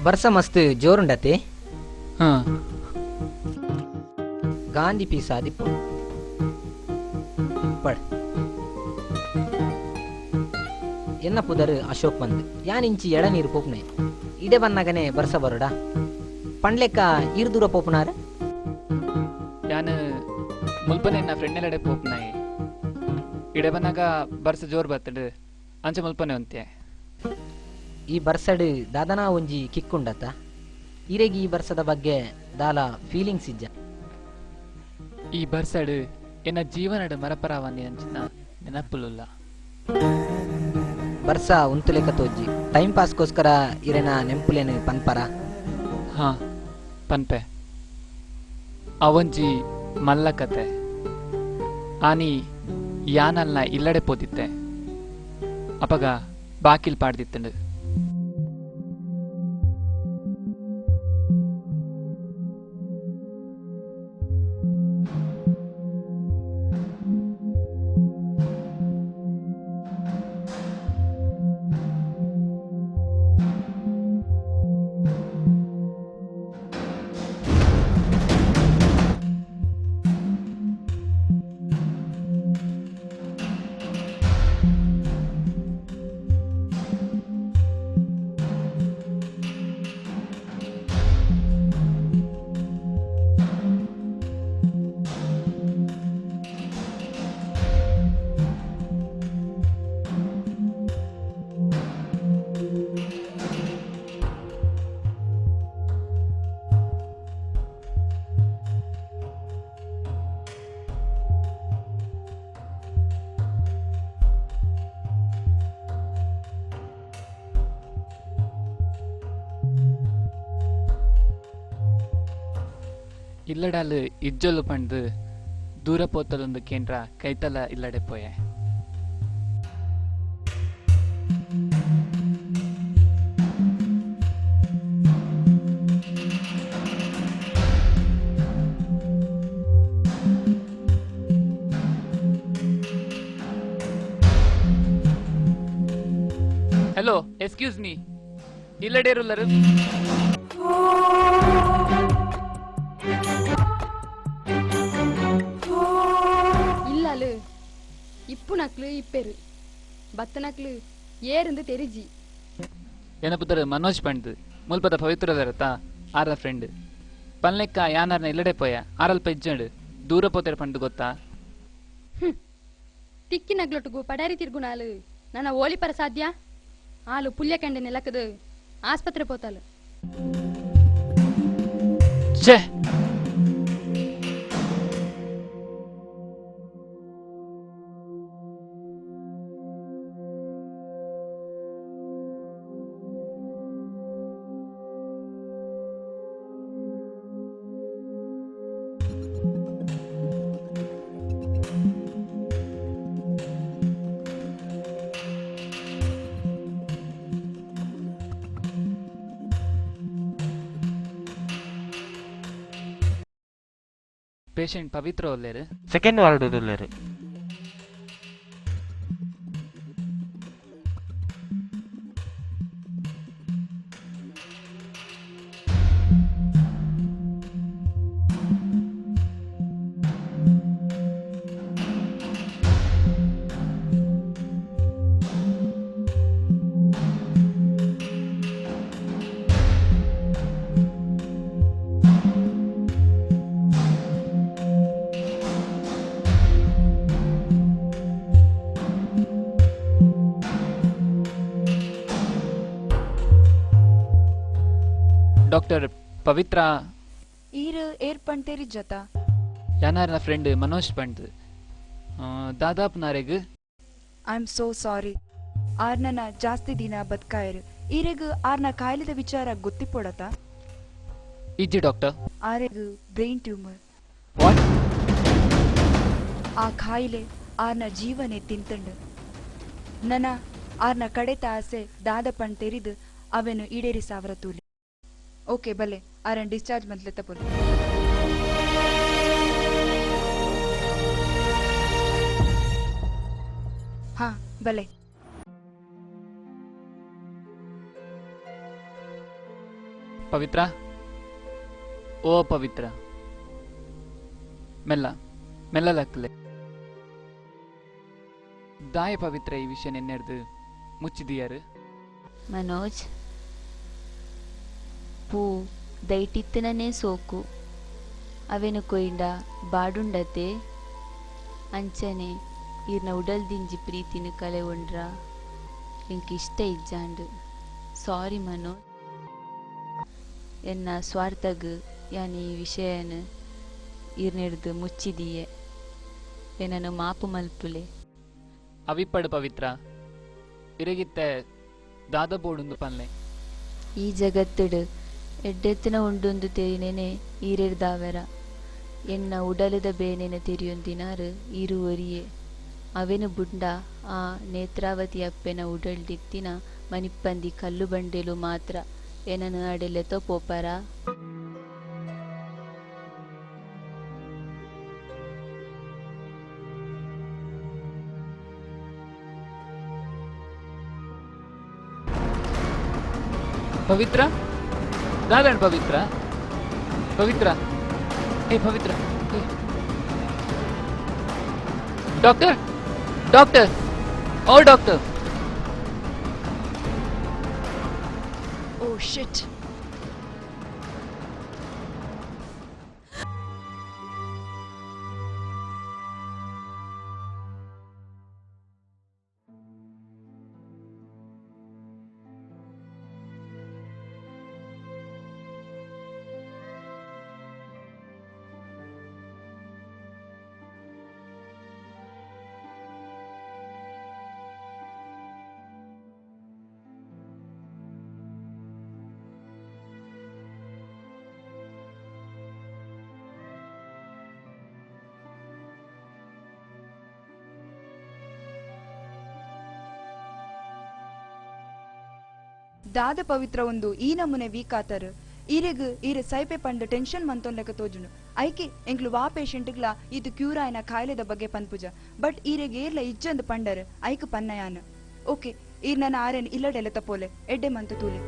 ಬರ್ಸ ಮಸ್ತ್ ಜೋರುಂಡತೆ. ಗಾಂಧಿ ಪೀಸಾದಿಪ್ಪು ಪಡ್ ಎನ್ನ ಪುದರ್ ಅಶೋಕ್ ಬಂದ್ ಯಾನ್ ಇಂಚಿ ಎಡನೀರು ಪೋಪುನೆ ಇಡೆ ಬನ್ನಗನೆ ಬರ್ಸ ಬರೋಡ ಪಂಡ್ಲೆಕ್ಕ ಈರ್ ದೂರ ಪೋಪುನಾರ. ಯಾನ್ ಮುಲ್ಪನೆ ಎನ್ನ ಫ್ರೆಂಡ್ನೆಲ್ಲಡೆ ಪೋಪುನಾಯಿ ಇಡೆ ಬನ್ನಾಗ ಬರ್ಸ ಜೋರು ಬತ್ತಡು ಅಂಚೆ ಮುಲ್ಪನೆ ಅಂತೆ. ಈ ಬರ್ಸಡ್ ದಾದನಾ ಒಂಜಿ ಕಿಕ್ಕುಂಡತ ಇರೆಗಿ ಈ ಬರ್ಸದ ಬಗ್ಗೆ ದಾಲ ಫೀಲಿಂಗ್ಸ್ ಇಜ್ಜ. ಈ ಬರ್ಸಡ್ ಎನ್ನ ಜೀವನದ ಮರಪರಾವಂದಿ ಅಂಚಿನ ನೆನಪುಲುಲ್ಲ. ಬರ್ಸ ಉಂತುಲೆಕ ತೋಜ್ಜಿ ಟೈಮ್ ಪಾಸ್ಗೋಸ್ಕರ ಇರೆನ ನೆಂಪುಲೇನು ಪನ್ಪರ. ಹಾ ಪನ್ಪೆ. ಅವಂಜಿ ಮಲ್ಲ ಕತೆ. ಆನಿ ಯಾನಲ್ನ ಇಲ್ಲಡೆ ಪೋದಿತ್ತೆ ಅಪಗ ಬಾಕಿಲ್ ಪಾಡ್ದಿತ್ತಂಡು. ಇಲ್ಲಡಾಲು ಇಜ್ಜೊಲು ಪಂಡು ದೂರ ಪೋತಲೊಂದು ಕೇಂದ್ರ ಕೈತಲ ಇಲ್ಲಡೆ ಪೋಯೆ. ಹಲೋ, ಎಕ್ಸ್ಕ್ಯೂಸ್ ಮೀ, ಇಲ್ಲಡೆ ಇರುಲ್ಲರು? ಇಲ್ಲಲು ಇಪ್ಪು ನಕ್ಲು ಇಪ್ಪೆರು ಬತ್ತನಕ್ಲು ಏருந்து ತೆರಿಜಿ. ಏನಪುತ್ತರು ಮನೋಜ್ ಪಂಡ್ ಮುಲ್ಪದ ಪವಿತ್ರದರತ ಆರ ಫ್ರೆಂಡ್ ಪನ್ಲೆಕ್ಕ ಯಾನಾರ್ನ ಇಲ್ಲಡೆ ಪೋಯ ಆರಲ್ಪ ಇಜ್ಜಂಡು ದೂರ ಪೋತೆರ ಪಂಡು ಗೊತ್ತಾ? ತಿಕ್ಕಿ ನಗ್ಲೊಟ್ಟುಗು ಪಡಾರಿ ತಿರ್ಗುಣಾಲು ನನ್ನ ಓಲಿಪರ ಸಾಧ್ಯ ಆಲು ಪುಲ್ಯ ಕಂಡೆ ನೆಲಕದು ಆಸ್ಪತ್ರೆ ಪೋತಾಲು. ಛೇ ಪೇಷಂಟ್ ಪವಿತ್ರ ಒಲ್ಲೇರು ಸೆಕೆಂಡ್ ವಾರ್ಡ್ ಉಲ್ಲೇರು. ಡಾಕ್ಟರ್ ಪವಿತ್ರ ಈರ್ ಏರ್ ಪಂತೇರಿ ಜತ ಯಾನಾರನ ಫ್ರೆಂಡ್ ಮನೋಜ್ ಪಂಡ್ ದಾದಾಪ್ ನಾರೆಗ್. I am so sorry. ಆರ್ನನ ಜಾಸ್ತಿ ದಿನ ಬದ್ಕಾಯರು. ಈರೆಗ್ ಆರ್ನ ಕಾಯಿಲೆದ ವಿಚಾರ ಗೊತ್ತಿಪೊಡತ? ಇಜ್ಜಿ ಡಾಕ್ಟರ್. ಆರೆಗ್ ಬ್ರೈನ್ ಟ್ಯೂಮರ್. What? ಆ ಕಾಯಿಲೆ ಆರ್ನ ಜೀವನೆ ತಿಂತಂಡು. ನನ ಆರ್ನ ಕಡೆತ ಆಸೆ ದಾದ ಪಣ್ ತೆರಿದು ಅವೆನು ಈಡೇರಿ ಸಾವಿರ ತೂಲಿ. ಓಕೆ ಬಲೆ, ಆರನ್ ಡಿಸ್ಚಾರ್ಜ್ ಮಂತ್ಲೆ ತಪೋಲಿ. ಹಾ ಬಲೆ. ಪವಿತ್ರ, ಓ ಪವಿತ್ರ, ಮೆಲ್ಲ ಮೆಲ್ಲಲಕ್ಕಲೆ ದಾಯ ಪವಿತ್ರ ಈ ವಿಷಯ ನೆನ್ನೆಡ್ದು ಮುಚ್ಚಿದಿಯಾರು. ಮನೋಜ್, ಪೂ ದೈಟಿತ್ತನನೇ ಸೋಕು ಅವೆನು ಕೊಯ್ಂಡ ಬಾಡುಂಡತೆ ಅಂಚನೆ ಈರ್ನ ಉಡಲ್ದಿಂಜಿ ಪ್ರೀತಿನ ಕಲೆ ಒಂಡ್ರ ಎಂಕ್ ಇಷ್ಟ ಇಜ್ಜಾಂಡು. ಸಾರಿ ಮನೋಜ್, ಎನ್ನ ಸ್ವಾರ್ಥಗ್ ಯಾನ್ ಈ ವಿಷಯನ ಈರ್ನೆಡ್ದು ಮುಚ್ಚಿದಿಯೆ. ಏನನ್ನು ಮಾಪು ಮಲ್ಪುಲೆ. ಅವಿಪ್ಪಡು ಪವಿತ್ರ, ಇರಗಿತ್ತೆ ದಾದ ಬೋಡುಂದು ಪನ್ಲೆ. ಈ ಜಗತ್ತುಡು ಎಡ್ಡೆತ್ತನ ಉಂಡುಂದು ತೆರಿನೇನೆ ಈರೆಡ್ದಾವೆರ. ಎನ್ನ ಉಡಲದ ಬೇನೆನ ತೆರಿಯೊಂದಿನಾರು ಈರು ಒರಿಯೆ. ಅವೆನು ಬುಂಡ ಆ ನೇತ್ರಾವತಿ ಅಪ್ಪೆನ ಉಡಲ್ಡಿತ್ತಿನ ಮನಿಪ್ಪಂದಿ ಕಲ್ಲು ಬಂಡೆಲು ಮಾತ್ರ ಏನನ್ನು ಅಡೆಲೆತೋ ಪೋಪರ. ಪವಿತ್ರ, ದಾದಣ್ಣ ಪವಿತ್ರ, ಪವಿತ್ರ, ಏ ಪವಿತ್ರ, ಏ ಡಾಕ್ಟರ್, ಡಾಕ್ಟರ್, ಓ ಡಾಕ್ಟರ್. ಓ ಶಿಟ್. ದಾದ ಪವಿತ್ರ ಒಂದು ಈ ನಮೂನೆ ವೀಕಾತರ್ ಈರೆಗ್ ಈರೆ ಸೈಪೆ ಪಂಡ ಟೆನ್ಷನ್ ಮಂತೊನ್ಲೆಕ ತೋಜುನು. ಐಕೆ ಎಂಕ್ಲು ವಾ ಪೇಷಂಟ್ಗ್ಲ ಇದು ಕ್ಯೂರ್ ಆಯ್ನ ಕಾಯಿಲೆದ ಬಗ್ಗೆ ಪನ್ಪುಜ. ಬಟ್ ಈರೆಗ್ ಏರ್ಲ ಇಜ್ಜಂದು ಪಂಡರ್ ಐಕ್ ಪನ್ನಯಾನ. ಓಕೆ, ಈರ್ ನನ್ನ ಆರೆನ್ ಇಲ್ಲಡೆಲೆ ತಪೋಲೆ ಎಡ್ಡೆ ಮಂತ ತೂಲೆ.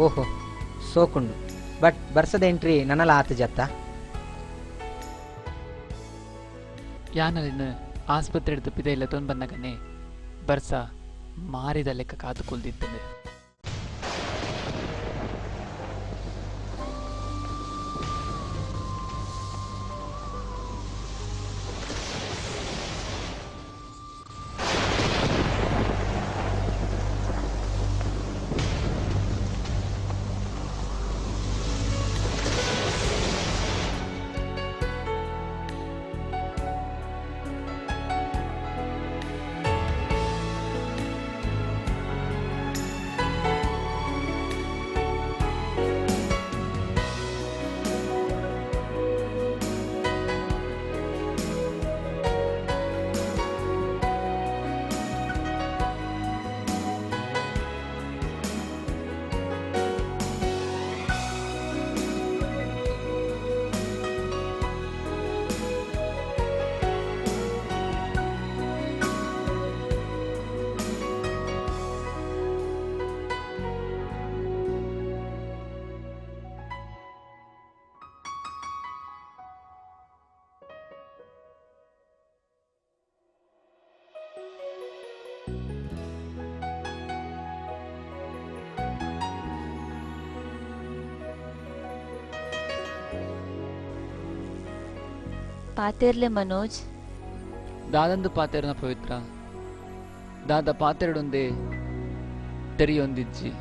ಓಹೋ ಸೋಕುಂಡು. ಬಟ್ ಬರ್ಸದ ಎಂಟ್ರಿ ನನ್ನಲ ಆತ ಜತ್ತ. ಯಾನಲಿನ ಆಸ್ಪತ್ರೆ ತಪ್ಪಿದ ಇಲ್ಲ ತೊಂದು ಬಂದಾಗನೆ ಬರ್ಸ ಮಾರಿದ ಲೆಕ್ಕ ಕಾದು ಕುಲ್ದಿತ್ತಂದೆ. ಪಾತೆರ್ಲೆ ಮನೋಜ್. ದಾದಂದು ಪಾತೆರ್ನ ಪವಿತ್ರ, ದಾದ ಪಾತೆರಡೊಂದೇ ತೆರಿಯೊಂದಿಜ್ಜಿ.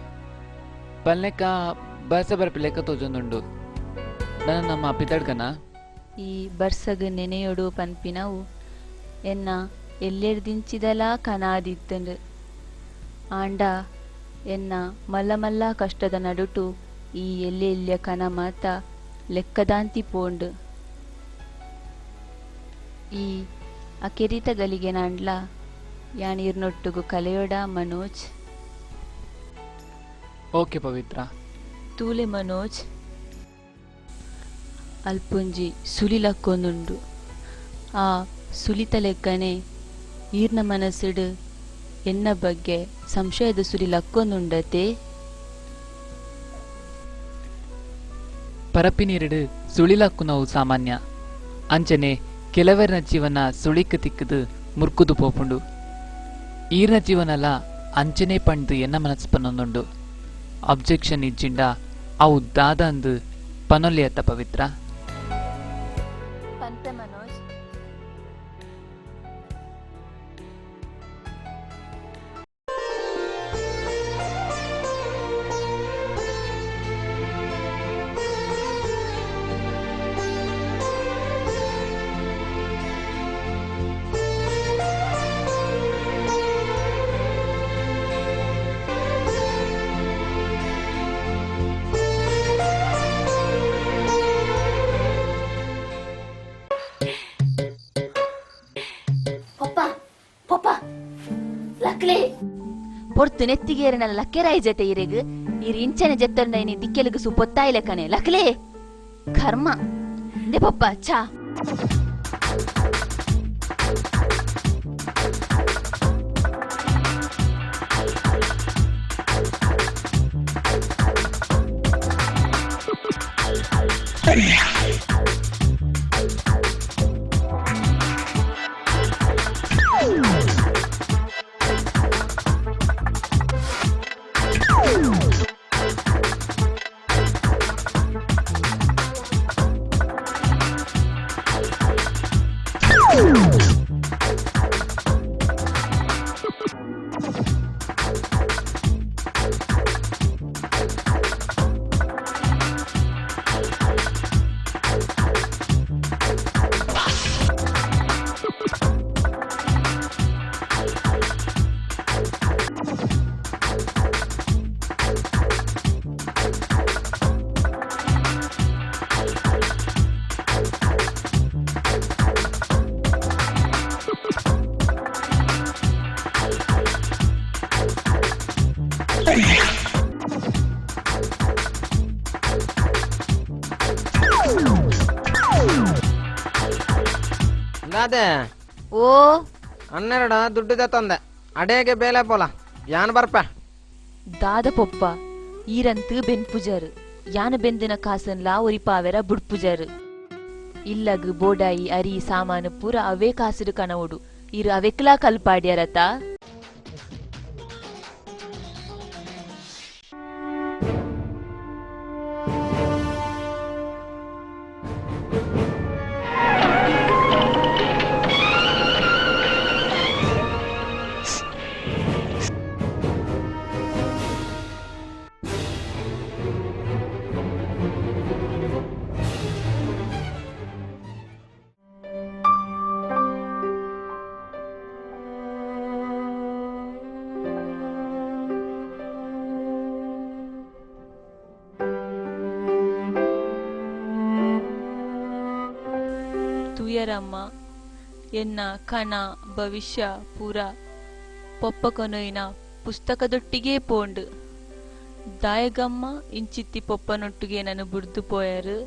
ಪಲ್ಲೆಕ್ಕ ಬರ್ಸ ಬರ್ಪಿ ಲೆಕ್ಕ ತೋಜೊಂದುಂಡು. ನನ್ನ ನಮ್ಮ ಪಿತಡ್ಕನ ಈ ಬರ್ಸಗ್ ನೆನೆಯೊಡು ಪನ್ಪಿನವು ಎನ್ನ ಎಲ್ಲೆರ್ದಿಂಚಿದಲಾ ಕನಾದಿತ್ತಂಡು. ಆಂಡ ಎನ್ನ ಮಲ್ಲ ಮಲ್ಲ ಕಷ್ಟದ ನಡುಟು ಈ ಎಲ್ಲೆ ಎಲ್ಯ ಕನ ಮಾತ ಲೆಕ್ಕದಾಂತಿ ಪೋಂಡು. ಈ ಅಕೆರಿತ ಗಲಿಗೆ ನಾಂಡ್ಲ ಯಾನೀರ್ನೊಟ್ಟುಗು ಕಲೆಯೊಡ ಮನೋಜ್. ಓಕೆ ಪವಿತ್ರ. ತೂಲೆ ಮನೋಜ್, ಅಲ್ಪುಂಜಿ ಸುಲಿ ಲಕ್ಕೊಂದುಂಡು. ಆ ಸುಲಿತ ಲೆಕ್ಕನೆ ಈರ್ನ ಮನಸ್ಸುಡು ಎನ್ನ ಬಗ್ಗೆ ಸಂಶಯದ ಸುಲಿ ಲಕ್ಕೊಂದುಂಡತೆ. ಪರಪಿನೀರುಡು ಸುಳಿಲಕ್ಕುನವು ಸಾಮಾನ್ಯ. ಅಂಚನೆ ಕೆಲವರನ ಜೀವನ ಸುಳಿಕ್ ತಿಕ್ಕದು ಮುರ್ಕುದು ಪೋಪುಂಡು. ಈರ್ನ ಜೀವನಲ ಅಂಚನೆ ಪಂಡ್ದು ಎನ್ನ ಮನಸ್ಸು ಪನ್ನೊಂದುಂಡು. ಅಬ್ಜೆಕ್ಷನ್ ಇಜ್ಜಿಂಡ ಅವು ದಾದಂದು ಪನೊಲಿಯತ್ತ ಪವಿತ್ರ. ಪನ್ಪೆ ಮನೋಜ್. ಪೊರ್ತು ನೆತ್ತಿಗೇರನ ಲಕ್ಕೆರಾಯಿ ಜತೆ ಇರೆಗ್ ಇರ್ ಇಂಚನೆ ಜತ್ತೊಂಡೈನಿ ದಿಕ್ಕೆಲುಗು ಸು ಪೊತ್ತಾಯಿಲೆಕ್ಕನೆ ಲಕ್ಲೆ ಕರ್ಮ ನೆ ಪಪ್ಪ ಚಾ. ಓ ಹನ್ನೆರಡ ದುಡ್ಡುದೆ ತಂದೆ ಅಡೇಗೆ ಬೇಲೆ ಪೋಲ ಯಾನ್ ಬರ್ಪ. ದಾದ ಪೊಪ್ಪ ಈರಂತು ಬೆನ್ಪುಜಾರು ಯಾನ ಬೆಂದಿನ ಕಾಸನ್ಲಾ ಒರಿಪಾವೆರ ಬುಡ್ಪುಜಾರು. ಇಲ್ಲಗ್ ಬೋಡಾಯಿ ಅರಿ ಸಾಮಾನು ಪೂರ ಅವೇ ಕಾಸುಡು ಕನವುಡು. ಇರು ಅವೆಕ್ಲಾ ಕಲ್ಪಾಡ್ಯಾರತ. ತುಯರಮ್ಮ ಎನ್ನ ಕಣ ಭವಿಷ್ಯ ಪೂರ ಪೊಪ್ಪ ಕೊನೊಯಿನ ಪುಸ್ತಕದೊಟ್ಟಿಗೆ ಪೋಂಡು. ದಾಯಗಮ್ಮ ಇಂಚಿತ್ತಿ ಪೊಪ್ಪನೊಟ್ಟಿಗೆ ನಾನು ಬುಡ್ದು ಪೋಯರು.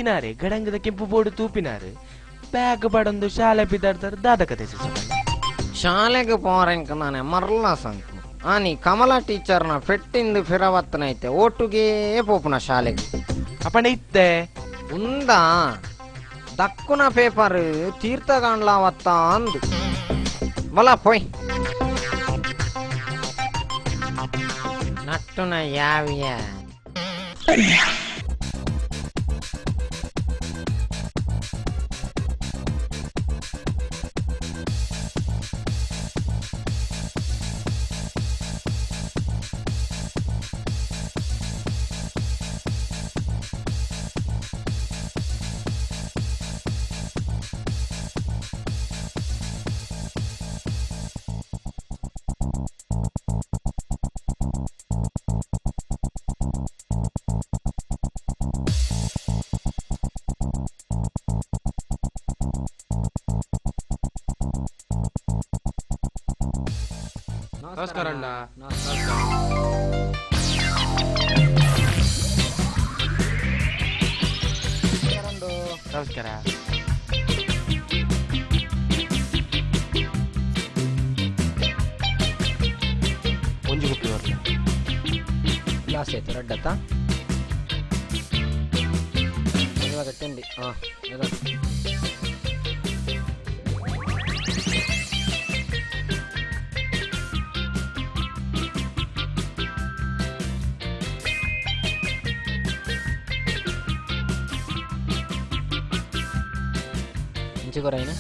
ಇತ್ತಿನಾರೆ ಗಡಂಗದ ಕೆಂಪು ಬೋರ್ಡ್ ತೂಪಿನಾರು ಬ್ಯಾಗ್ ಬಡೊಂದು ಶಾಲೆ ಬಿದಾರ್ದಾರ ದಾದ ಕತೆ ಸೆಸಪಣ್ಣ ಶಾಲೆಗೆ ಪೋರೆಂಕ ನಾನೆ ಮರ್ಲ ಸಂಕು ಆನಿ ಕಮಲಾ ಟೀಚರ್ನ ಫೆಟ್ಟಿಂದು ಫಿರವತ್ತನೈತೆ ಓಟುಗೇ ಪೋಪುನ ಶಾಲೆಗೆ ಅಪ್ಪಣ್ಣ ಇತ್ತೆ ಉಂದ ದಕ್ಕುನ ಪೇಪರ್ ತೀರ್ಥಗಾಂಡ್ಲಾವತ್ತ ಅಂದು ಬಲ ಪೋಯ್ ನಟ್ಟುನ ಯಾವ್ಯ ನಮಸ್ಕಾರ ಅಣ್ಣ. ನಮಸ್ಕಾರ. ಒಂಜಿ ಕುಪ್ಪಿ ಬರ್ಲ ಗ್ಲಾಸ್ ಆಯ್ತು ರಡ್ಡತ್ತ ಇವಾಗ ತಿಂಡಿ. ಹಾಂ ಕೊರೈನ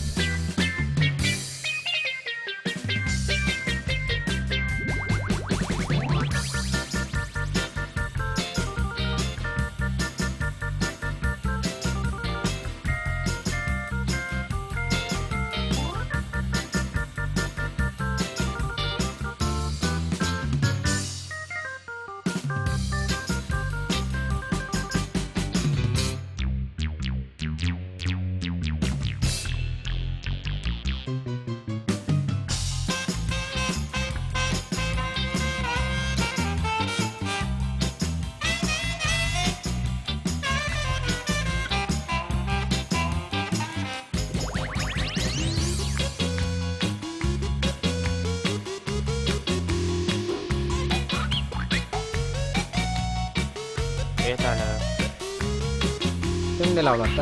ತಿಂದಿಲ್ಲ ಅವಳತ್ತ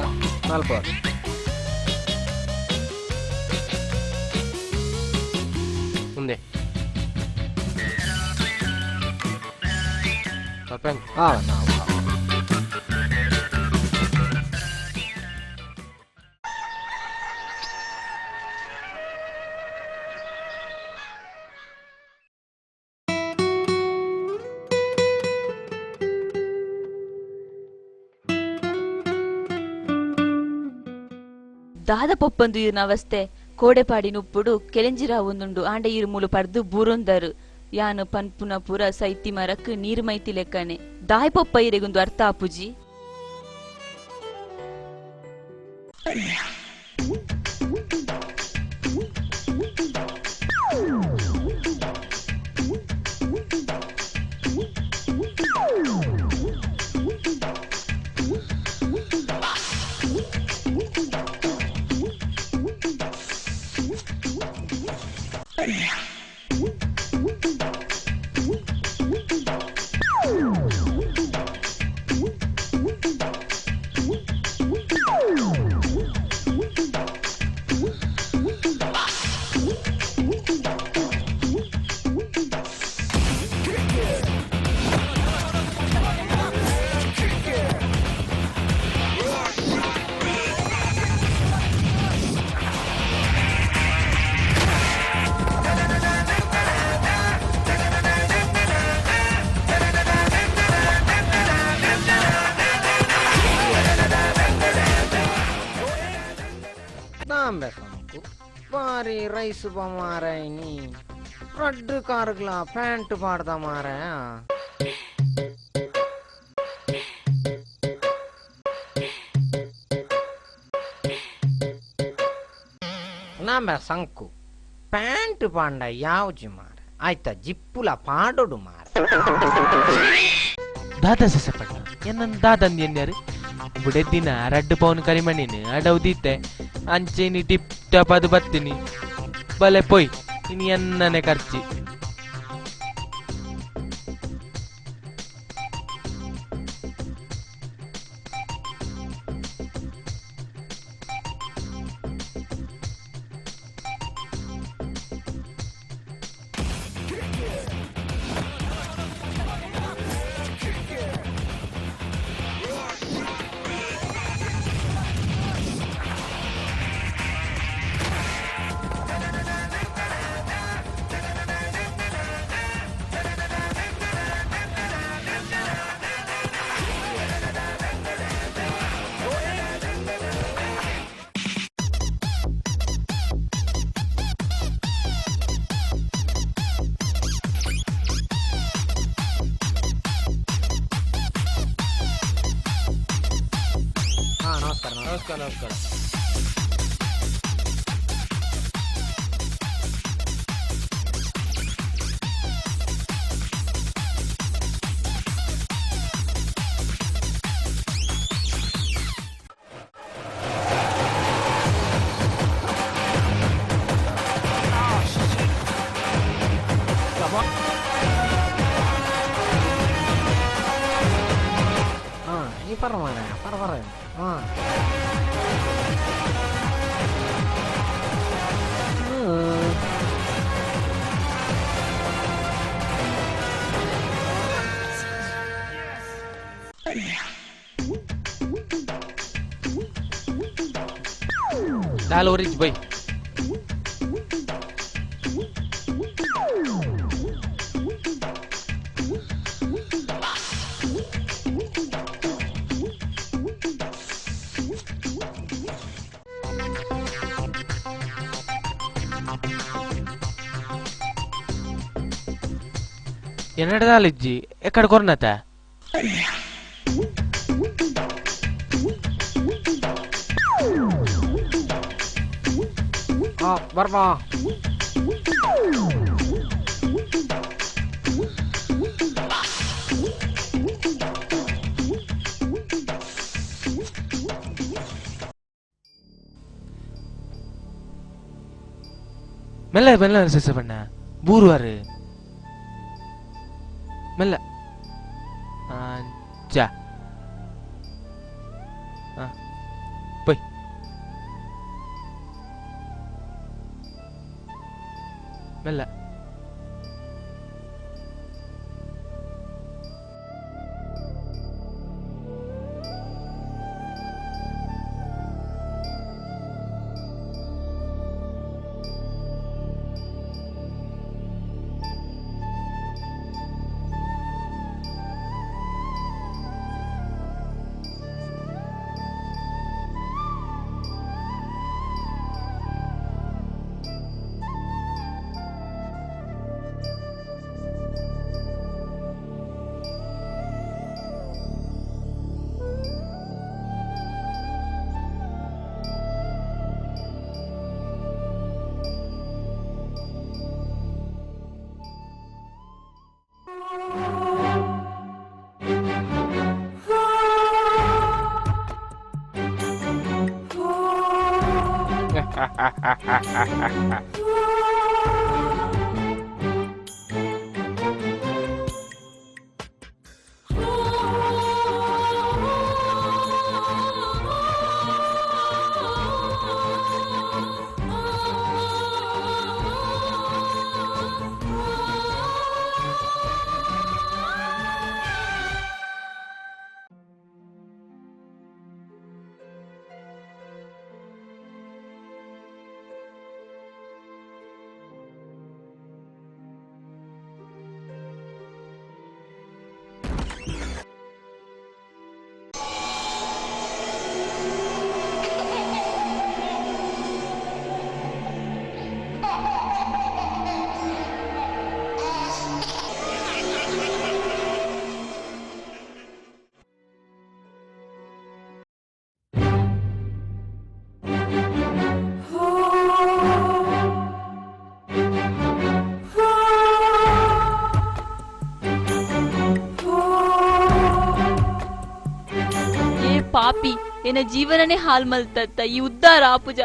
ನಾಲ್ಕು ಮುಂದೆ ಹಾಂ ನಾವು ದಾದ ಪೊಪ್ಪಂದು ಈರ್ನ ಅವಸ್ಥೆ ಕೋಡೆಪಾಡಿ ನುಪ್ಪುಡು ಕೆಲೆಂಜಿರ ಒಂದುಂಡು ಆಂಡ ಈರು ಮೂಲು ಪಡ್ದು ಬೂರೊಂದರು ಯಾನು ಪನ್ಪುನ ಪೂರ ಸೈತಿ ಮರಕ್ ನೀರು ಮೈತಿ ಲೆಕ್ಕನೆ ದಾಯ್ ಪೊಪ್ಪ ಈರೆಗೊಂದು ಅರ್ಥ ಆಪುಜಿ. ಬಾರಿ ರೈಸ್ ಮಾರ ನೀ ರಡ್ಡು ಕಾರ್ಗ್ಲ ಪ್ಯಾಂಟ್ ಪಾಡ್ದ ಮಾರ. ನಾಂಬೆ ಸಂಕು ಪ್ಯಾಂಟ್ ಪಾಂಡ ಯಾವ್ಜಿ ಮಾರ ಆಯ್ತಾ ಜಿಪ್ಪುಲ ಪಾಡೋಡು ಮಾರ. ದಾದ ಸೆಸಪಣ್ಣ ಎನ್ನನ್ ದಾದಂದು ಎನ್ಯಾರು ಬುಡೆದಿನ ರಡ್ಡು ಪೌನ್ ಕರಿಮಣಿನ ಅಡವು ದೀತೆ ಅಂಚೆನಿ ಟಿಪ್ ಟಾಪ್ ಅದು ಬತ್ತೀನಿ ಬಲೆ ಪೊಯ್ ಇನಿ ಎನ್ನನೆ ಖರ್ಚಿ. ನಮಸ್ಕಾರ ನಮಸ್ಕಾರ ನಮಸ್ಕಾರ. ಈ ಪರ ಮಾರ ಪರ ಪರ. ಹಾಂ ದಾಲ್ ಒರಿಜ್ ಬೈ. ಎನ್ನಡ ದಾಲಿಜ್ಜಿ ಎಕ್ಕಡ ಕೊರ್ನತ? ಬರ್ಬಾ. ಮೆಲ್ಲ ಮೆಲ್ಲ ಸಿಸಬಣ್ಣ ಬೂರುವಾರು ಮೆಲ್ಲ ಚಾ ಪೊಯ್. ಮೆಲ್ಲ ಎನ್ನ ಜೀವನನೇ ಹಾಲ್ ಮಲ್ತತ್ತ ಈ ಉದ್ದಾರ ಆಪುಜ.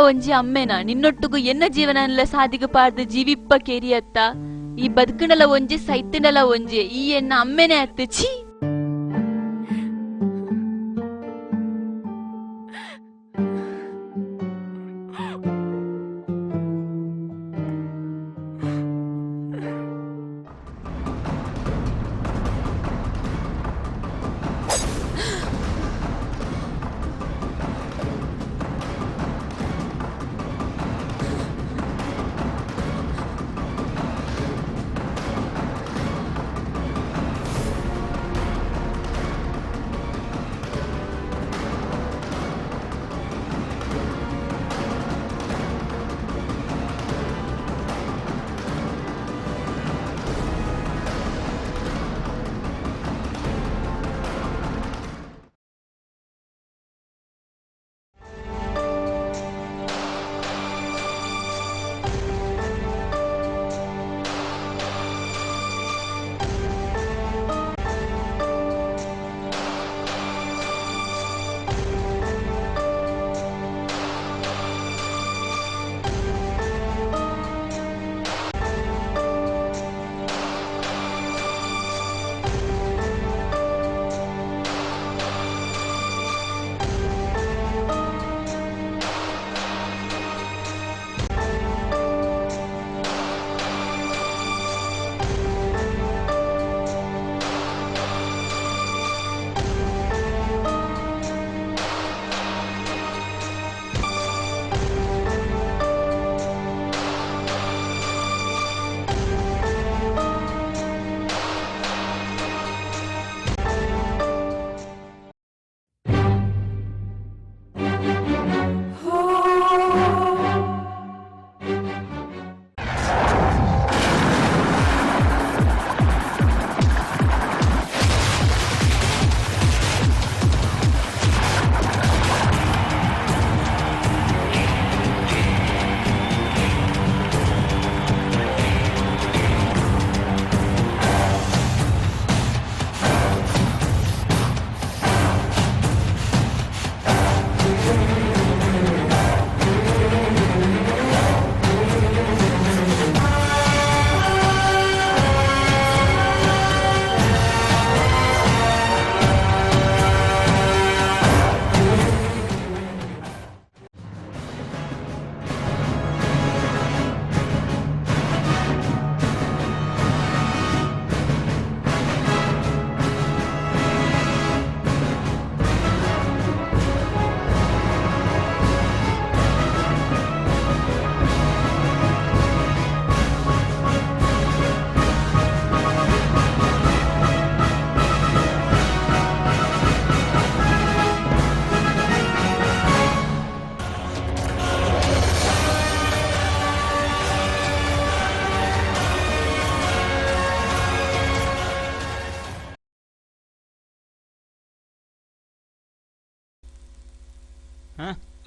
ಒಂಜಿ ಅಮ್ಮೆನ ನಿನ್ನೊಟ್ಟುಗು ಎನ್ನ ಜೀವನಲ್ಲ ಸಾದಿಗ ಪಾರ್ದ ಜೀವಿಪ್ಪ ಕೇರಿಯತ್ತ ಈ ಬದುಕಣಲ ಒಂಜಿ ಸೈತನಲ ಒಂಜಿ ಈ ಎನ್ನ ಅಮ್ಮೆನೆ ಅತ್ತ ಛೀ.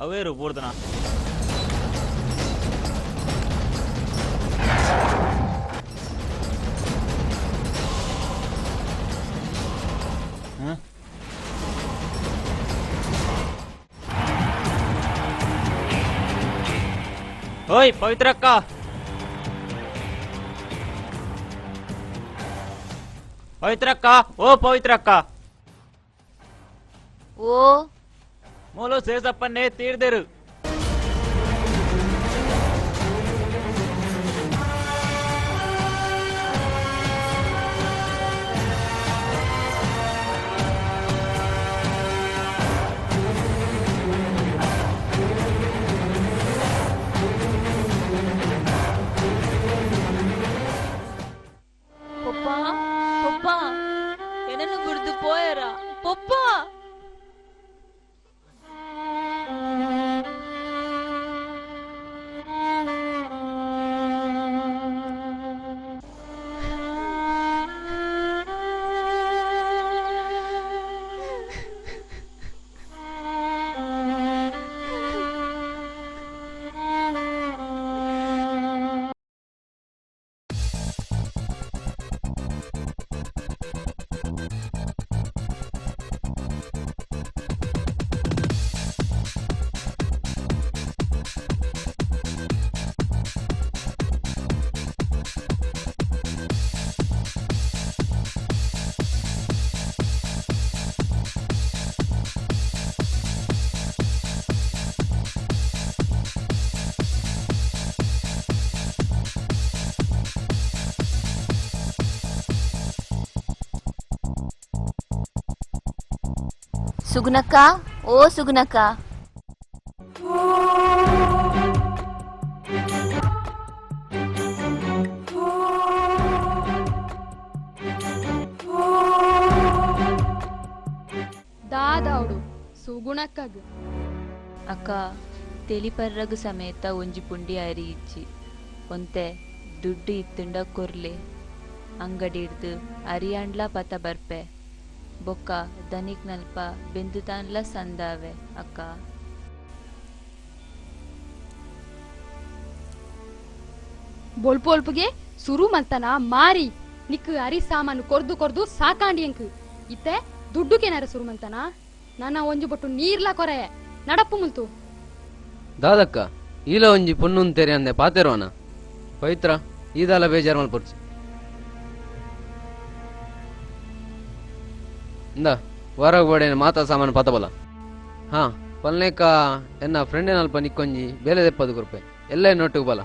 ಅವೇರು ಪೂರ್ದನ ಓಯ್ ಪವಿತ್ರಕ್ಕ, ಪವಿತ್ರಕ್ಕ, ಓ ಪವಿತ್ರಕ್ಕ. ಓ ಮೂಲು ಸೇಸಪ್ಪನ್ನೇ ತೀರ್ದರು. ಪೋಯರ ಪೊಪ್ಪ. ಸುಗುಣಕ್ಕ, ಓ ಸುಗುಣಕ್ಕ. ದಾದಾవుಡು ಸುಗುಣಕ್ಕಗ್. ಅಕ್ಕ ತೆಲಿಪರ್ರಗು ಸಮೇತ ಒಂಜಿ ಪುಂಡಿ ಅರಿ ಇಜ್ಜಿ. ಒಂತೆ ದುಡ್ಡು ಇತ್ತುಂಡ ಕೊರ್ಲೆ. ಅಂಗಡಿ ಹಿಡ್ದು ಅರಿಯಾಂಡ್ಲ ಪತ ಬರ್ಪೆ. ಬೊಕ್ಕ ದನಿಕ್ ನಲ್ಪ ಬೆಂದುತಾನ್ಲ ಸಂದಾವೆ ಅಕ್ಕ. ಬೊಲ್ಪೊಲ್ಪುಗೆ ಸುರು ಮಲ್ತನ ಮಾರಿ ನಿಕ್ ಅರಿ ಸಾಮಾನು ಕೊರ್ದು ಕೊರ್ದು ಸಾಕಾಂಡಿ ಎಂಕ್. ಇತ್ತೆ ದುಡ್ಡು ಕೆನಾರ ಸುರು ಮಲ್ತನ ನನ್ನ ಒಂಜಿ ಬೊಟ್ಟು ನೀರ್ಲ ಕೊರೆ ನಡಪ್ಪು ಮುಲ್ತು. ದಾದಕ್ಕ ಈಲ ಒಂಜಿ ಪೊಣ್ಣುನ್ ತೆರೆ ಅಂದೆ ಪಾತೆರೋನ ಪವಿತ್ರ ಈದಾಲ ಬೇಜಾರ್ ಮಲ್ಪೊರ್ಚಿ. ಇಂದ ವಾರ ಬೋಡೇನ ಮಾತಾ ಸಾಮಾನು ಪಾತಬಲ. ಹಾ ಪಲ್ನೇಕ ಎನ್ನ ಫ್ರೆಂಡಿನಲ್ಪ ನಿಕ್ಕೊಂಜಿ ಬೇಲೆ ದೆಪ್ಪದು ಕೊರ್ಪೆ ಎಲ್ಲ ನೋಟುಗು ಬಲ.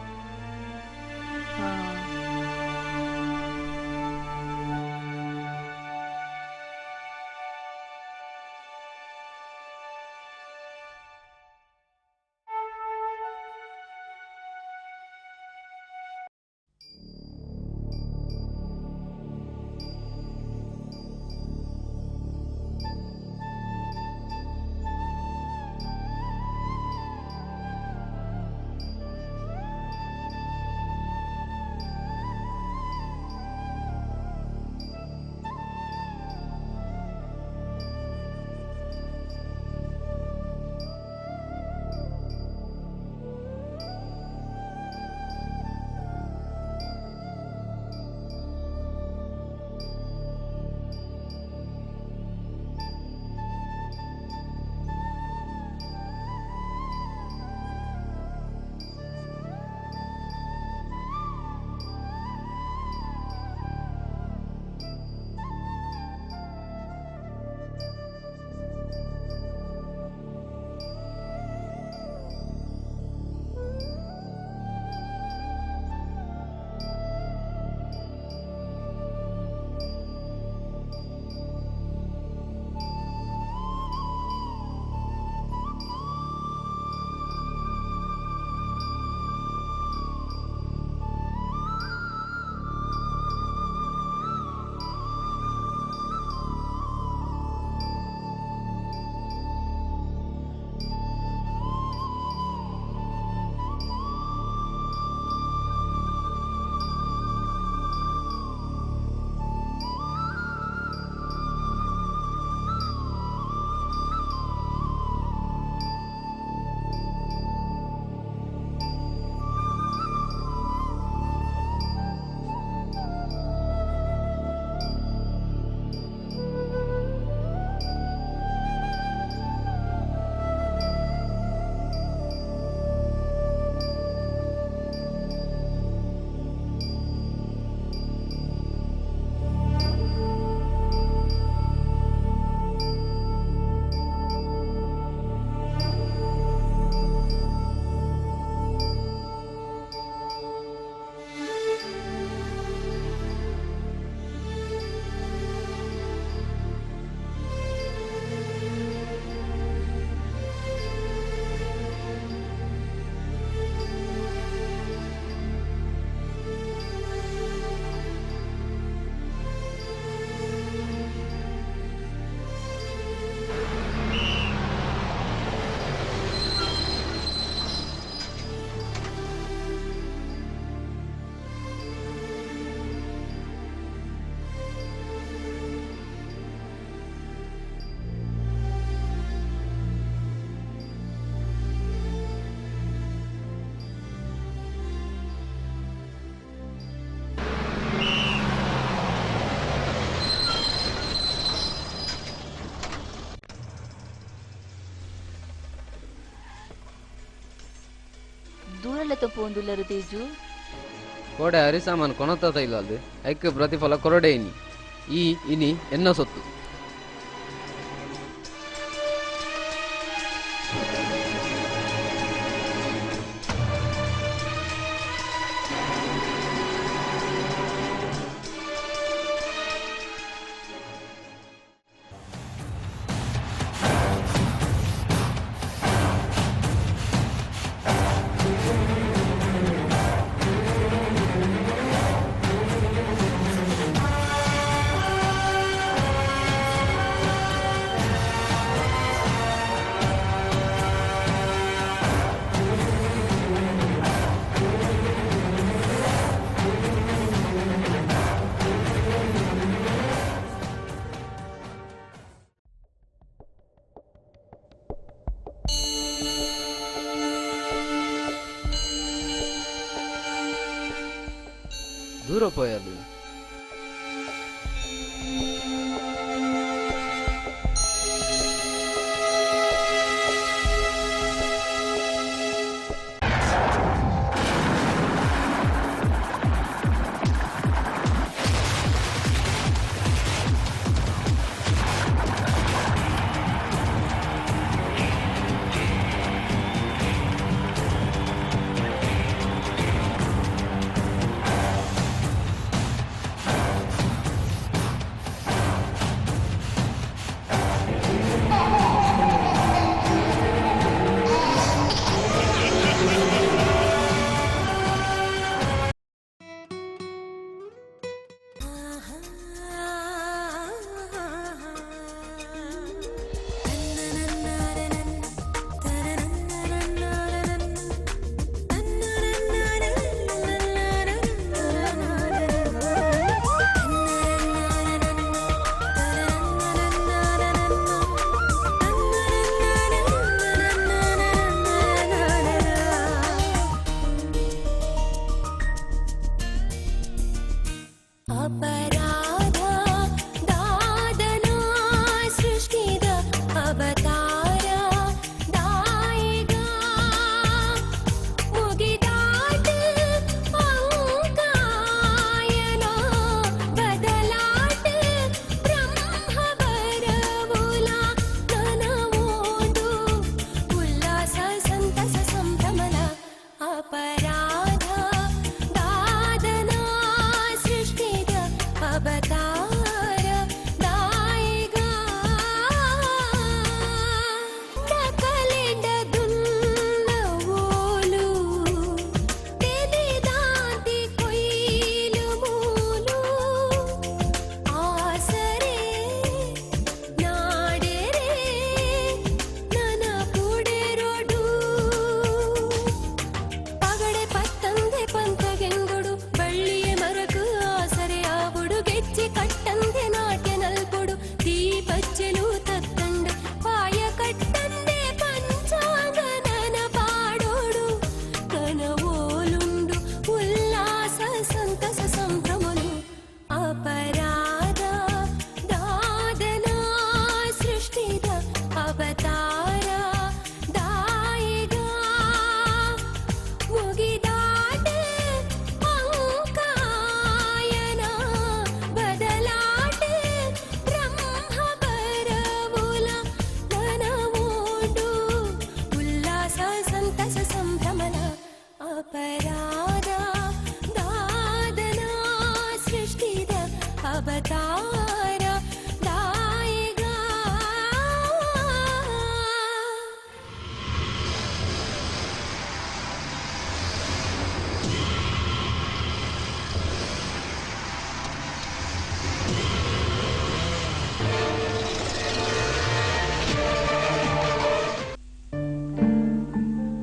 ತಪ್ಪೊಂದುಲ್ಲರು ತೇಜು? ಕೋಡೆ ಅರಿಸಾಮಾನು ಕೊನತ ಇಲ್ಲ ಐಕ್ ಪ್ರತಿಫಲ ಕೊರಡೆ ಇನಿ ಈ ಇನಿ ಎನ್ನ ಸೊತ್ತು. ದೂರ ಪೋಯದು.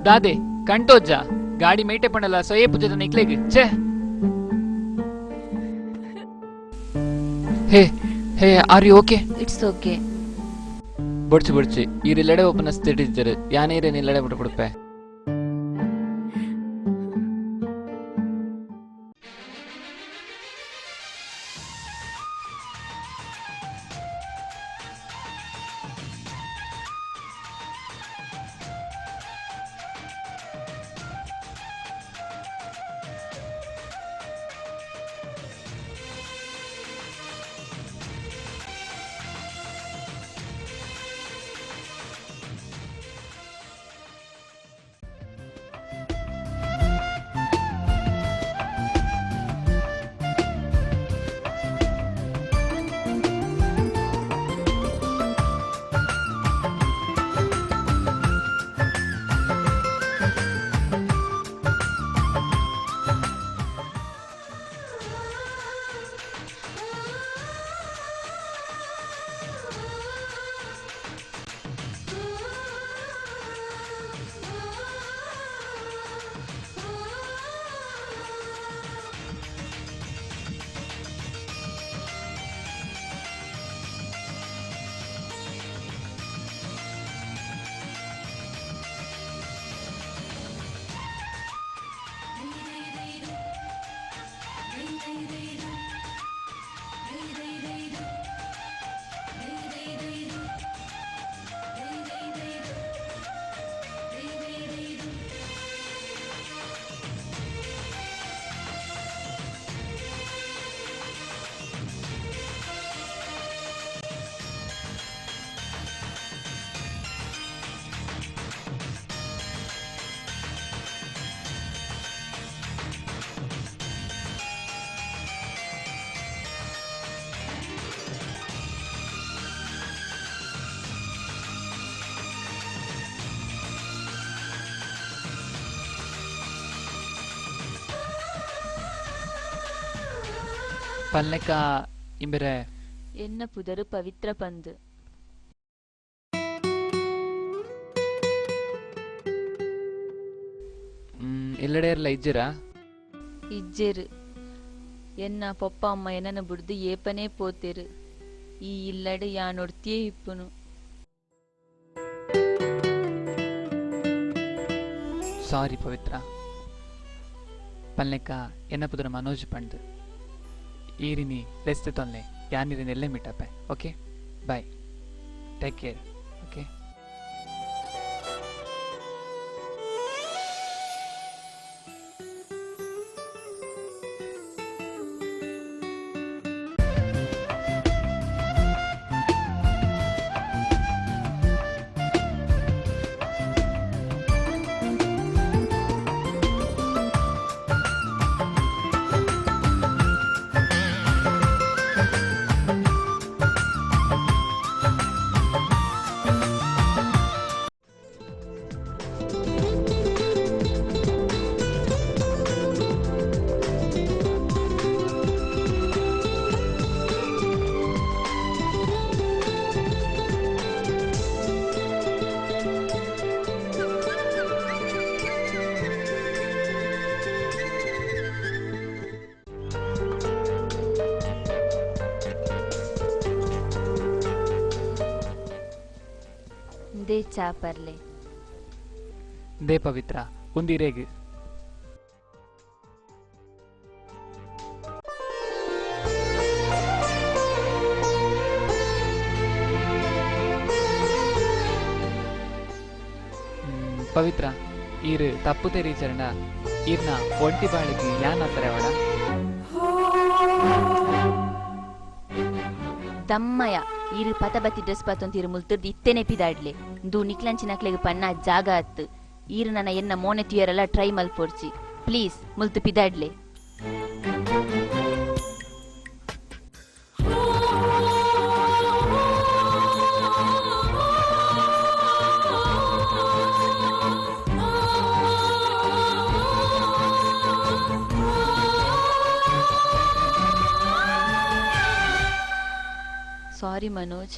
ದಾದೆ ಕಂಟೋಜ್ಜ ಗಾಡಿ ಮೇಟೆ ಪಂಡಲ ಸೊಯೆ ಪೂಜೆದ ನಿಕ್ಲೆಗ್ ಛೇ. Hey hey, are you okay? It's okay. ಬೊಡ್ಚು ಬೊಡ್ಚು ಈರಿಲ್ಲಡೆ ಒಬ್ಬನ ಸ್ಥಿತಿದ್ದಾರೆ ಯಾನೇರೆ ನಿಲ್ಲಡೆ ಬಿಟ್ಟು ಕೊಡುಪೆ. ಪಲ್ಲೆಕ ಇಂಬೆರೆ ಎನ್ನ ಪುದರು ಪವಿತ್ರ ಪಂದ್. ಇಲ್ಲಡೆ ಇರಲ್ಲ ಇಜ್ಜಿರಾ? ಇಜ್ಜೆರು. ಎನ್ನ ಪೊಪ್ಪ ಅಮ್ಮ ಎನ್ನನ ಬುಡ್ದು ಏಪನೇ ಪೋತೆರು. ಈ ಇಲ್ಲಡೆ ಯಾನೊಡ್ತಿಯೇ ಇಪ್ಪುನು. ಸಾರಿ ಪವಿತ್ರ. ಪಲ್ಲೆಕ ಎನ್ನ ಪುದರ ಮನೋಜ್ ಪಂಡ್. ಈರಿನಿ ರೆಸ್ಟ್ ತೊನ್ಲೆ ಯಾನಿರಿನ ಎಲ್ಲೇ ಮೀಟಪ್ಪೆ. Okay bye, take care. Okay. They ಚಾ ಪರ್ಲೆ. They ಪವಿತ್ರ ಉಂದಿರೇಗ್. ಪವಿತ್ರ ಈರು ತಪ್ಪು ತೆರೀಚರಣ ಈರ್ನ ಒಂಟಿ ಬಾಳಿಗೆ ಯಾನ ತರೆವಡ. ದಮ್ಮಯ ಈರು ಪತಬತ್ತಿ ಡ್ರೆಸ್ ಪತ್ತೊಂದು ಮುಲ್ತುರ್ದು ಇತ್ತೆನೆ ಪಿದಾಡ್ಲೆ ದು ನಿಕ್ಲಂಚಿನಕ್ಲೆಗ್ ಪನ್ನ ಜಾಗ ಅತ್ತು. ಈರು ನನ್ನ ಎನ್ನ ಮೋನೆ ತುಯರೆಲ್ಲ ಟ್ರೈ ಮಲ್ಪೊರ್ಚಿ ಪ್ಲೀಸ್ ಮುಲ್ತು ಪಿದಾಡ್ಲೆ. ಸಾರಿ ಮನೋಜ್,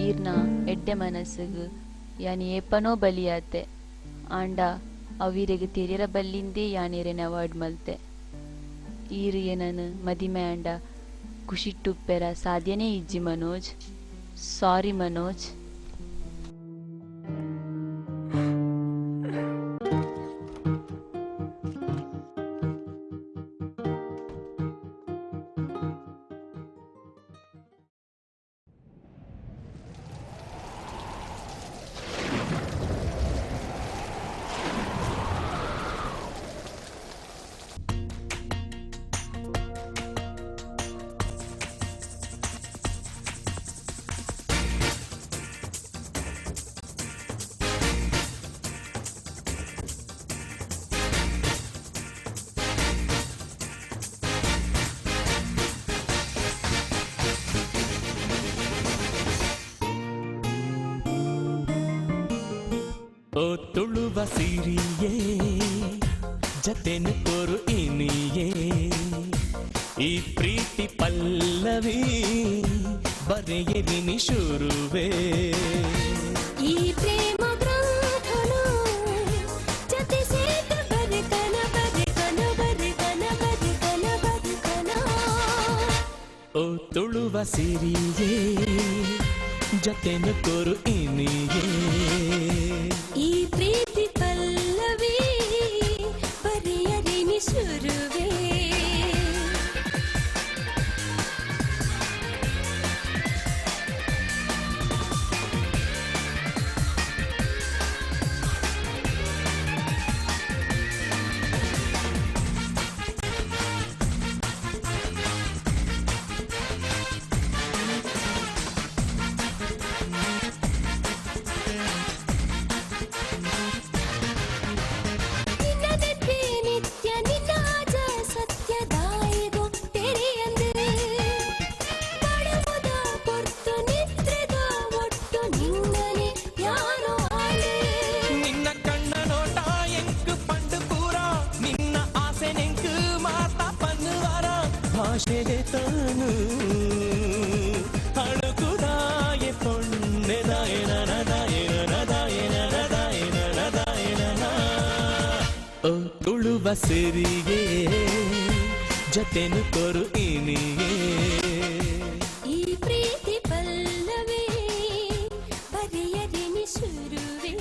ಈರ್ನ ಎಡ್ಡೆ ಮನಸ್ಸಿಗೆ ಯಾನಿ ಏಪನೋ ಬಲಿಯಾತೆ. ಆಂಡ ಅವೀರೆಗೆ ತೆರಿಯರ ಬಲ್ಲಿಂದೇ ಯಾನೇರೇನ ಅವಾರ್ಡ್ ಮಲ್ತೆ. ಈರು ಏನನು ಮದಿಮೆ ಆಂಡ ಖುಷಿಟ್ಟುಪ್ಪೆರ ಸಾಧ್ಯನೇ ಇಜ್ಜಿ ಮನೋಜ್. ಸಾರಿ ಮನೋಜ್. ಓ ತುಳುವ ಸಿರಿಯೇ ಜತೆನು ಕೊರು ಇನಿಯೇ ಈ ಪ್ರೀತಿ ಪಲ್ಲವಿ ಬರೆಯರಿನಿ ಶುರುವೇ. ಈ ಪ್ರೇಮ ಗ್ರಂಥನು ಜತೆ ಸೇತ ಬರೆತನ ಬರೆತನ ಬರೆತನ ಬರೆತನ ಬರೆತನ. ಓ ತುಳುವ ಸಿರಿಯೇ ಜತೆನು ಕೊರು ಇನಿಯೇ ಈ ಪ್ರೀತಿ ಪಲ್ಲವಿ ಬರೆಯರಿನಿ ಶುರುವೇ. ನಿನ್ನ ನಿತ್ಯ ನಿನ್ನ ಜಾಗ ಸಿರಿಯೇ ಜತೆನು ಕೊರು ಇನಿಯೇ ಈ ಪ್ರೀತಿ ಪಲ್ಲವೇ ಬರೆಯದಿನಿ ಶುರುವೇ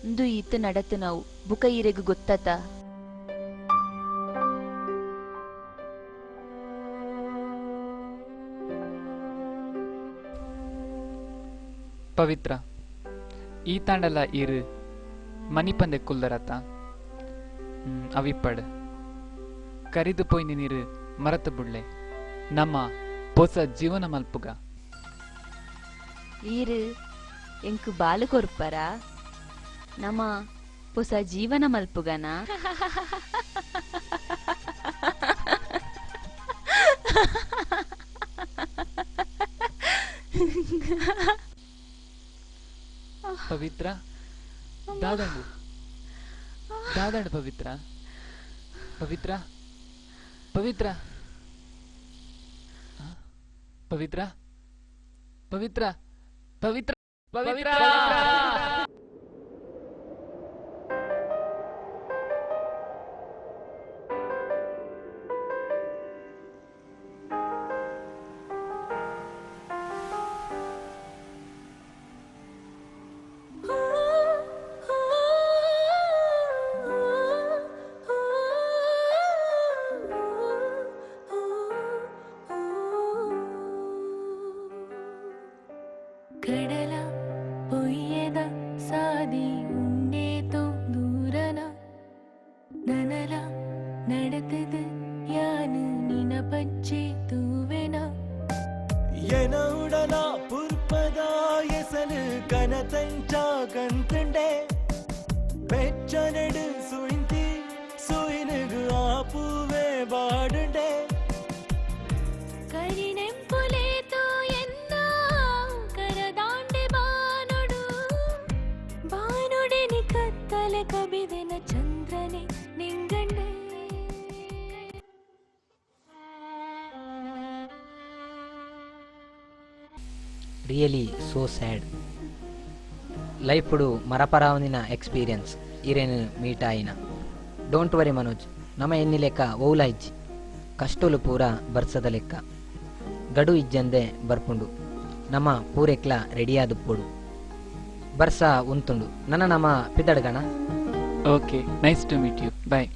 ಇಂದು ಈತ ನಡತು ನಾವು ಬುಕ ಈರೆಗು ಗೊತ್ತಾತ. ಪವಿತ್ರ ಈ ತಾಂಡಲ ಈರು ಮನಿಪಂದೆ ಕುಲ್ಲರತ ಅವಿಪ್ಪಡ್ ಕರಿದು ಪೋಯ್ನಿ ನೀರು ಮರತ ಬುಡ್ಲೆ ನಮ್ಮ ಪೊಸ ಜೀವನ ಮಲ್ಪುಗ. ಈರು ಎಂಕು ಬಾಲು ಕೊರ್ಪರ ನಮ್ಮ ಪೊಸ ಜೀವನ ಮಲ್ಪುಗನ. ಪವಿತ್ರ ದಾದಂಡು ದಾದಂಡು ಪವಿತ್ರ ಪವಿತ್ರ ಪವಿತ್ರ ಪವಿತ್ರ ಪವಿತ್ರ ಪವಿತ್ರ ಪವಿತ್ರ. ಕಡಲ ಪೊಯ್ಯದ ಸಾದಿ ಉಂಡೇತೋ ದೂರನ ನನಲ நடத்தது ಯಾನು ನಿನ ಪಚ್ಚೆ ತೂವೆನ ಎನ ಉಡಲ ಪುರ್ಪದ ಎಸಲು ಕನತಂಚ ಕಂತಂಡೆ ಬೆಚ್ಚನಡು ಸುಯಿಂತಿ ಸುಯಿನುಗು ಆಪುವೆ ಬಾಡುಂಡೆ ಕರಿನೆಂಪುಲೇತೋ ಎನ್ನ ಕರದಾಂಡೆ ಬಾನೊಡು ಬಾನೊಡೆನಿ ಕತ್ತಲೆ ಕಬಿದೆನ ಚಂದ್ರನೆ ನಿಂಗಂಡೆ. ರಿಯಲಿ ಸೋ ಸ್ಯಾಡ್ ಲೈಫುಡು ಮರಪರಾವನಿನ ಎಕ್ಸ್ಪೀರಿಯನ್ಸ್ ಇರೇನು ಮೀಟ್ ಆಯಿನ. Don't worry Manoj, ನಮ ಎನ್ನಿ ಲೆಕ್ಕ ಓಲ ಇಜ್ಜಿ ಕಷ್ಟೋಲು ಪೂರ ಬರ್ಸದ ಲೆಕ್ಕ ಗಡು ಇಜ್ಜಂದೆ ಬರ್ಪುಂಡು ನಮ ಪೂರೆಕ್ಲ ರೆಡಿಯಾದ ಪೋಡು ಬರ್ಸ ಉಂತುಂಡು ನನ್ನ ನಮ ಪಿದಡ್ಗಣ. Okay, nice to meet you, bye.